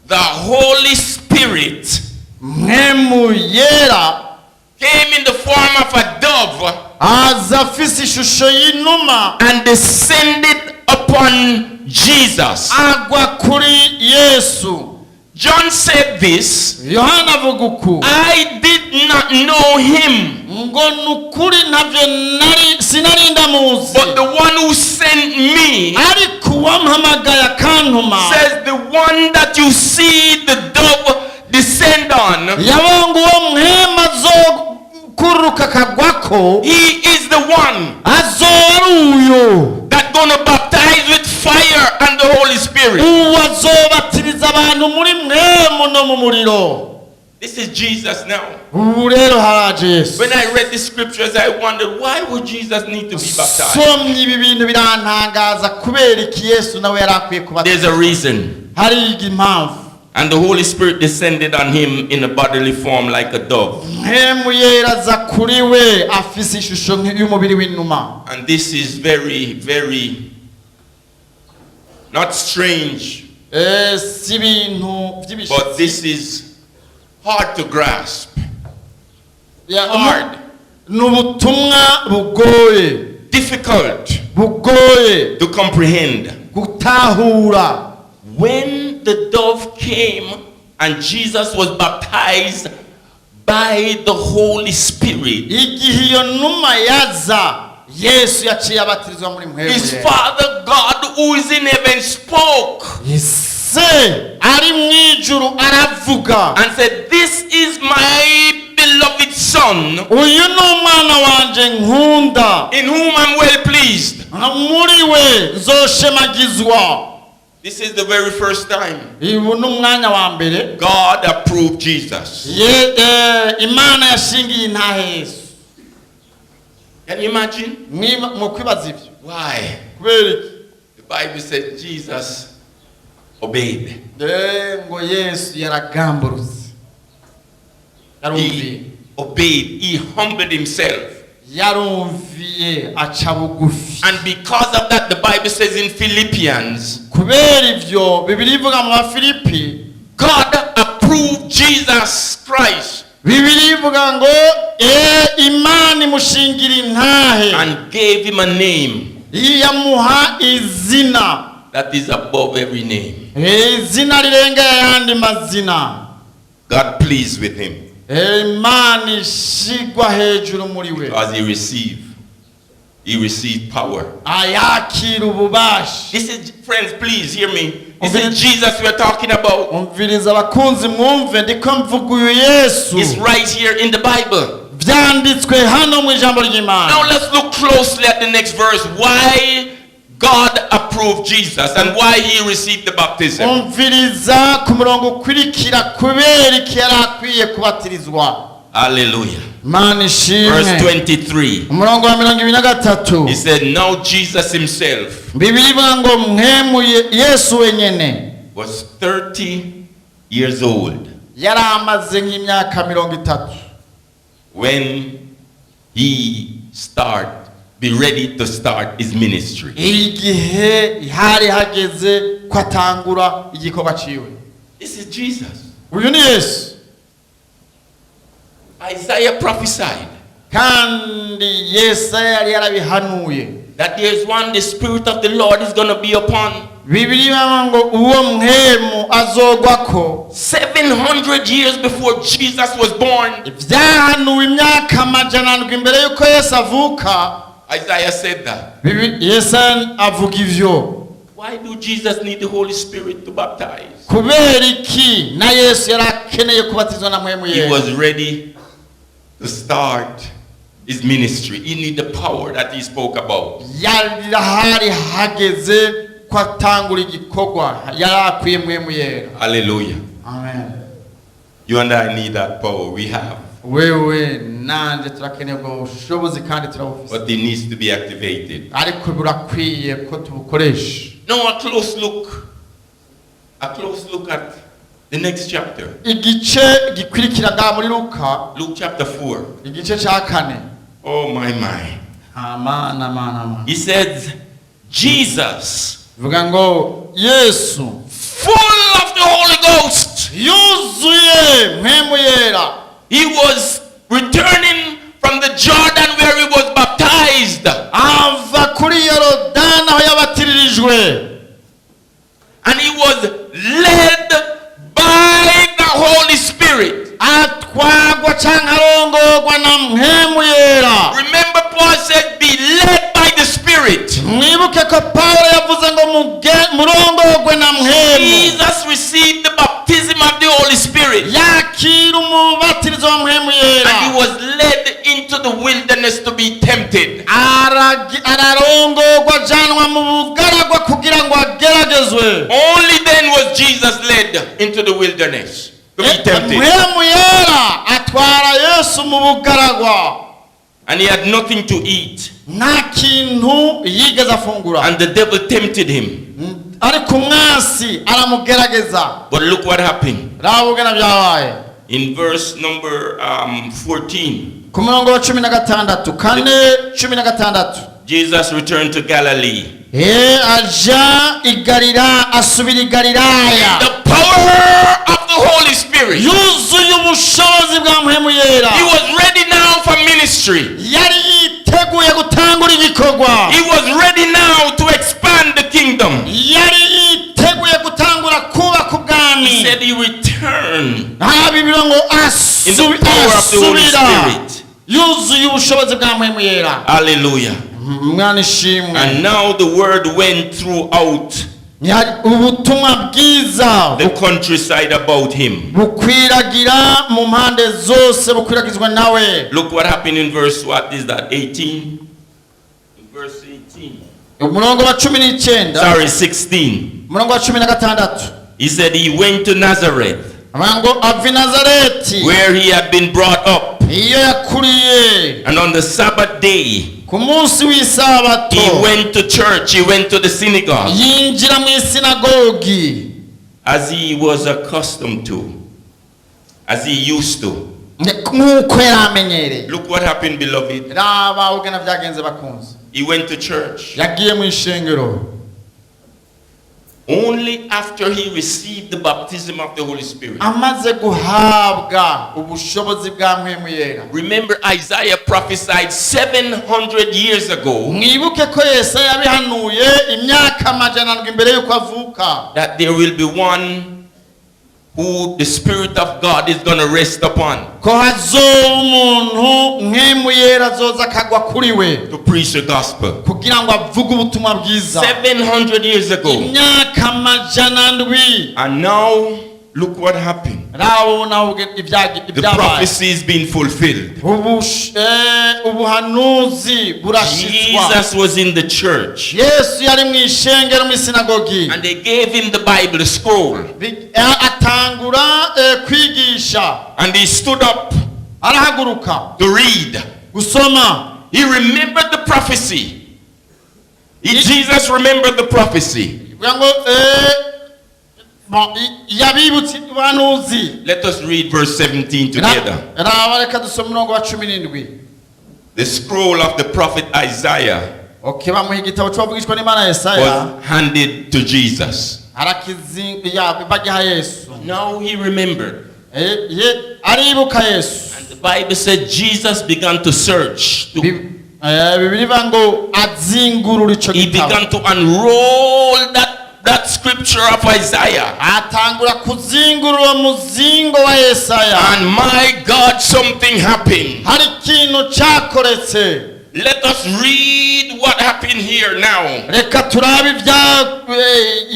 the Holy Spirit Mpwemu Yera came in the form of a dove aza afise ishusho y'inuma and descended upon Jesus. Agwa kuri Yesu. John said this: Yohana avuga uku: "I did not know him, ngo ni ukuri ntabyo nari sinari ndamuzi, but the one who sent me ariko uwampamagaye akantuma says, 'The one that you see the dove descend on, yabonga uwo Mpwemu azokururuka akagwako he is the one azoba ari uyu that gonna baptize with fire and the Holy Spirit.'" uwo azobatiriza abantu muri Mpwemu no mu muriro. This is Jesus now. Ubu rero haraje Yesu. When I read the scriptures, I wondered, why would Jesus need to be baptized? Somye ibi bintu birantangaza kubera iki Yesu nawe yari akwiye There's kubatizwa. a reason. Hari impamvu. And the Holy Spirit descended on him in a bodily form like a dove. Mpwemu Yera aza kuri we afise ishusho y'umubiri w'inuma. And this is very, very not strange, Si ibintu by'ibishitsi, but this is hard to grasp, hard, ni ubutumwa bugoye, difficult bugoye to comprehend. Gutahura. When the dove came and Jesus was baptized by the Holy Spirit, Igihe iyo numa yaza Yesu yaciye abatirizwa muri Mpwemu his Yera. Father God, who is in heaven, spoke Se ari mu ijuru aravuga and said, "This is my beloved Son, uyu ni umwana wanje nkunda in whom I'm well pleased." muri we nzoshemagizwa. This is the very first time Ubu ni umwanya wa mbere God approved Jesus. Imana yashingiye intahe Yesu. Can you imagine? Mu kwibaza ibyo. Why? Kubera iki? The Bible said Jesus obeyed. Ngo Yesu yaragamburutse yarumviye. He obeyed. He humbled himself. Yarumviye aca bugufi. And because of that, the Bible says in Philippians, Kubera ivyo Bibiliya ivuga mu Bafilipi, God approved Jesus Christ Bibiliya ivuga ngo Imana imushingira intahe and gave him a name yamuha izina that is above every name. Izina rirenga ayandi mazina. God pleased with him Imana ishigwa hejuru muri we because he received power. Ayakira ububasha. This is, friends, please hear me. This is Jesus we're talking about. Umviriza abakunzi mwumve ndiko mvuga uyu Yesu. It's right here in the Bible. Byanditswe hano mu ijambo ry'Imana. Now let's look closely at the next verse. Why God approved Jesus and why he received the baptism. Umviriza ku murongo ukurikira kubera iki yari akwiye kubatirizwa. Hallelujah. Mana Verse ishimwe. 23. Umurongo wa 23. He said, "Now Jesus himself Bibiliya ivuga ngo Mpwemu Yesu wenyene was 30 years old yari amaze nk'imyaka 30 when he start, be ready to start his ministry." igihe hari hageze ko atangura igikorwa ciwe. This is Jesus. Uyu ni Yesu. Isaiah prophesied Kandi Yesaya yari yarabihanuye that there's one the Spirit of the Lord is going to be upon. Bibiliya ivuga ngo uwo Mpwemu azogwako. 700 years before Jesus was born, Ibyahanuwe imyaka 700 imbere y'uko Yesu avuka. Isaiah said that. Yesaya avuga ivyo. Why do Jesus need the Holy Spirit to baptize? Kubera iki na Yesu yari akeneye kubatizwa na Mpwemu He Yera? was ready to start his ministry. He needed the power that he spoke about. Yari hari hageze ko atangura igikorwa yari akwiye Mpwemu Yera. Hallelujah. Amen. You and I need that power. We have. Wewe nanje turakeneye ubwo bushobozi kandi turabufise. But it needs to be activated. Ariko burakwiye ko tubukoresha. Now, a close look. a close look at the next chapter, Igice gikurikira ngaha muri Luka, Luke chapter 4. Igice cya kane. Oh my, my. Amana mana mana. He says, Jesus, Vuga ngo Yesu, full of the Holy Ghost, yuzuye Mpwemu Yera, he was returning from the Jordan where he was baptized. Ava kuri Yorodani aho yabatiririjwe. And he was led by the Holy Spirit. Atwagwa cyangwa arongorwa na Mpwemu Yera. Remember, Paul said, "Be led by the Spirit." Mwibuke ko Pawulo yavuze ngo murongorwe na Mpwemu. Jesus received the baptism of the Holy Spirit. Yakira umubatirizo wa Mpwemu Yera. And he was led into the wilderness to be tempted. Ararongorwa ajanwa mu bugaragwa kugira ngo ageragezwe. Only then was Jesus led into the wilderness to be tempted. Mpwemu Yera atwara Yesu mu bugaragwa. And he had nothing to eat. Nta kintu yigeze afungura. And the devil tempted him. Ariko umwansi aramugerageza. But look what happened. Raba ubugana byabaye. In verse number 14, Ku murongo wa 16, 4:16. Jesus returned to Galilee. Aja i Galila, asubira i Galilaya. The power of the Holy Spirit. Yuzuye ubushobozi bwa Mpwemu Yera. He was ready now for ministry. Yari yiteguye gutangura igikorwa. He was ready now to expand the kingdom. Yari yiteguye gutangura kubaka ubwami. He said he returned Haba ibiro ngo in the power of the Holy asubira Spirit. yuzuye ubushobozi bwa Mpwemu Yera. Hallelujah. Mwana ishimwe. And now the word went throughout Ubutumwa bwiza the countryside about him. bukwiragira mu mpande zose, bukwiragizwa nawe. Look what happened in verse, what is that, 18? In verse 18. Umurongo wa 19. Sorry, 16. Umurongo wa 16. He said he went to Nazareth, Avuga ngo ava i Nazareti, where he had been brought up. iyo yakuriye. And on the Sabbath day, Ku munsi w'isabato, he went to church, he went to the synagogue, yinjira mu isinagogi, as he was accustomed to, as he used to. Nk'uko yari amenyereye. Look what happened, beloved. Raba ugana byagenze, bakunze. He went to church. Yagiye mu ishengero. Only after he received the baptism of the Holy Spirit. Amaze guhabwa ubushobozi bwa Mpwemu Yera. Remember, Isaiah prophesied 700 years ago Mwibuke ko Yesaya yabihanuye imyaka 700 imbere y'uko avuka, that there will be one who the Spirit of God is going to rest upon ko hazoba umuntu Mpwemu Yera azoza akagwa kuri we, to preach the gospel. kugira ngo avuge ubutumwa bwiza. 700 years ago. Imyaka 700. And now, look what happened. Raba ubu nawe The ibyabaye. prophecy is being fulfilled. Ubuhanuzi burashitswa. Jesus was in the church Yesu yari mu ishengero, mu isinagogi, and they gave him the Bible, the scroll. Atangura kwigisha. And he stood up Arahaguruka to read. gusoma. He remembered the prophecy. Jesus remembered the prophecy. Kugira ngo bon, yabibutse ubuhanuzi. Let us read verse 17 together. Raba, reka dusome umurongo wa 17. The scroll of the prophet Isaiah Okay, bamuha igitabo cy'uwavugishwa n'Imana Yesaya. was handed to Jesus. Arakizinga, bagiha Yesu. Now he remembered. Ye aribuka Yesu. And the Bible said Jesus began to search. Bibiliya ivuga ngo azingurura ico He gitabo. began to unroll that scripture of Isaiah. Atangura kuzingurura uwo muzingo wa Yesaya. And my God, something happened. Hari ikintu cyakoretse. Let us read what happened here now. Reka turabe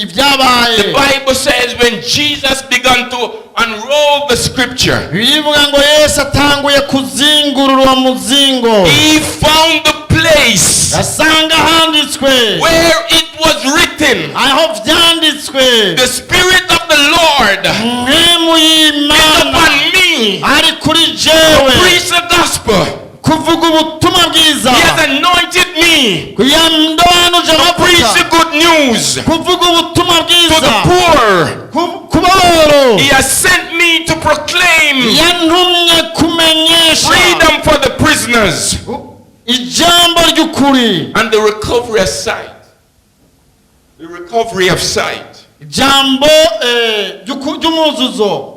ibyabaye. The Bible says when Jesus began to unroll the scripture, Bibiliya ivuga ngo Yesu atanguye kuzingurura uwo muzingo, he found the place asanga handitswe, where it was written, aho vyanditswe, "The Spirit of the Lord Mpwemu is y'Imana upon me ari kuri to jewe preach the gospel. kuvuga ubutumwa bwiza. He has anointed me Yandobanuje to preach amavuta the good news kuvuga ubutumwa bwiza to the bwiza poor. ku boro. He has sent me to proclaim Yantumye kumenyesha freedom for the prisoners ijambo ry'ukuri, and the recovery of sight. The recovery of sight. Ijambo ry'umuzuzo.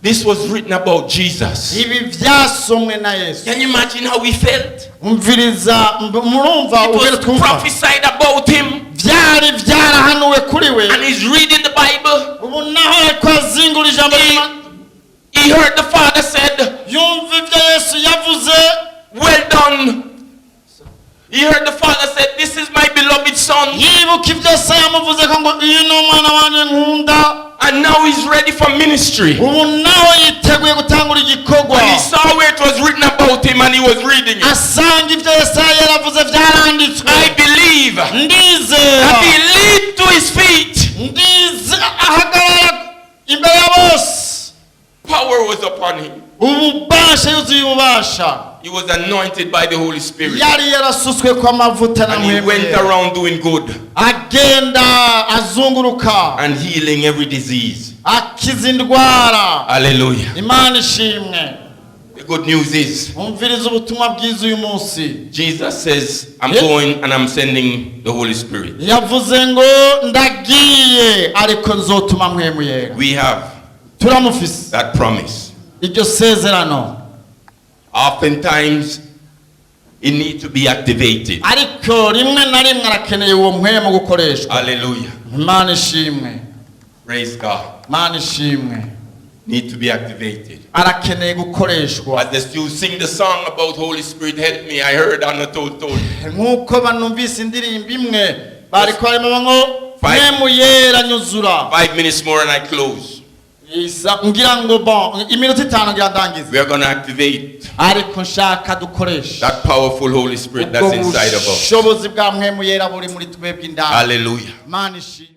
This was written about Jesus. Ibi byasomwe na Yesu. Can you imagine how he felt? Umviriza, murumva It ubwira was twumva prophesied about him, byari byarahanuwe kuri we. And he's reading the Bible. Ubu naho ariko azingura ijambo ry'Imana. He heard the Father said, Yumva ibyo Yesu yavuze. "Well done." He heard the Father said, "This is my beloved Son." Yibuka ibyo se yamuvuze ko ngo uyu ni umwana wanjye nkunda. And now he's ready for ministry. Ubu nawe yiteguye gutangura igikorwa. And he saw where it was written about him and he was reading it. Asanga ibyo Yesaya yaravuze byaranditswe. I believe that Ndizera he leaped to his feet. Ndize ahagarara imbere ya bose. Power was upon him. Ububasha, yuzuye ububasha. He was anointed by the Holy Spirit. Yari yarasutswe ko amavuta na And he went Mpwemu. Around doing good Agenda azunguruka and healing every disease. Akiza indwara. Hallelujah. Imana ishimwe. The good news is Umviriza ubutumwa bwiza uyu munsi. Jesus says, "I'm going and I'm sending the Holy Spirit." Yavuze ngo ndagiye ariko nzotuma Mpwemu Yera. We have Turamufise that promise. Iryo sezerano. Oftentimes, it needs to be activated. Ariko rimwe na rimwe arakeneye uwo mpwemu gukoreshwa. Hallelujah. Imana ishimwe. Praise God. Imana ishimwe. Need to be activated. Arakeneye gukoreshwa. As they still sing the song about "Holy Spirit, help me," I heard on the told. Nk'uko banumvise indirimbo imwe bariko barimo ngo Five. Mpwemu Yera nyuzura. 5 minutes more and I close. Ngira ngo bon iminota 5 ngira ndangize. We are going to activate Ariko nshaka dukoreshe that powerful Holy Spirit ubwo that's inside of us. bushobozi bwa Mpwemu Yera buri muri twebwe indani. Hallelujah. Imana ishimwe.